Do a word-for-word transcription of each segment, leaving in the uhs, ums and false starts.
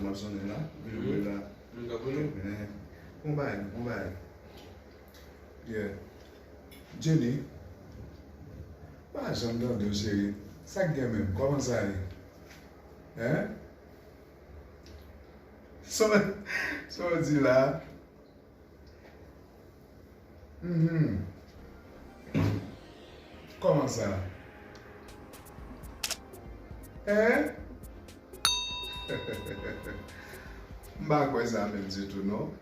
M ap sonnen la. Vin wè la. M ka konnen. Men, bon bagay, bon bagay. Yeah. Jenny, pa janm tande w, cheri. Sa k gen menm? Kòman sa ye? Hein? Sa w, sa w di la? Mhm. Kòman sa? Hein? M pa kwè sa menm ditou, non.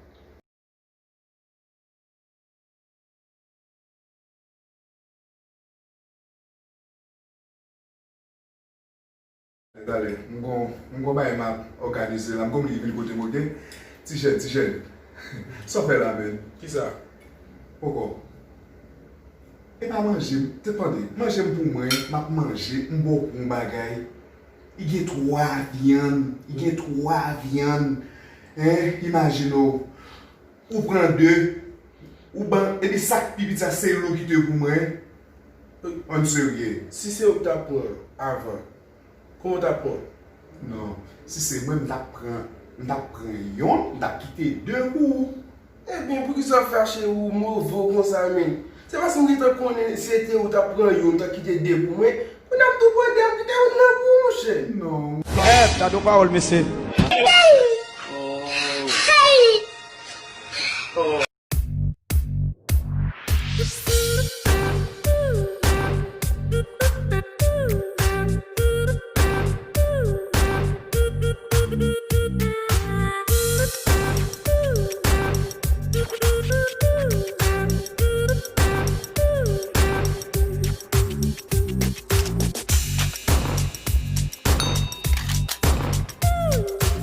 Tande, m gon, m gon bagay m ap òganize la, m gon moun ki vin kote m, oke? Ti jèn, ti jèn. Sa w fè la, menn? Kisa? Poko. E pa manje, te tande, manje m pou mwen, m ap manje, m ba w pou yon bagay. Li gen twa vyann, li gen twa vyann. Hein, imajine w, ou pran de, ou ban, epi sa k pi piti a, se li w kite pou mwen. Ann serye. Si se ou k t ap pran avan, kòman w t ap pran? Non, si se mwen, m t ap pran, m t ap pran yonn, m t ap kite de pou ou. Ebyen, poukisa w fache, ou move konsa menm? Se paske m gentan konnen si se te ou t ap pran yonn, ou t ap kite de pou mwen. Kounye a m tou pran de, m kite youn nan pou ou, monchè. Non. Eh, gade yon pawòl, mesye.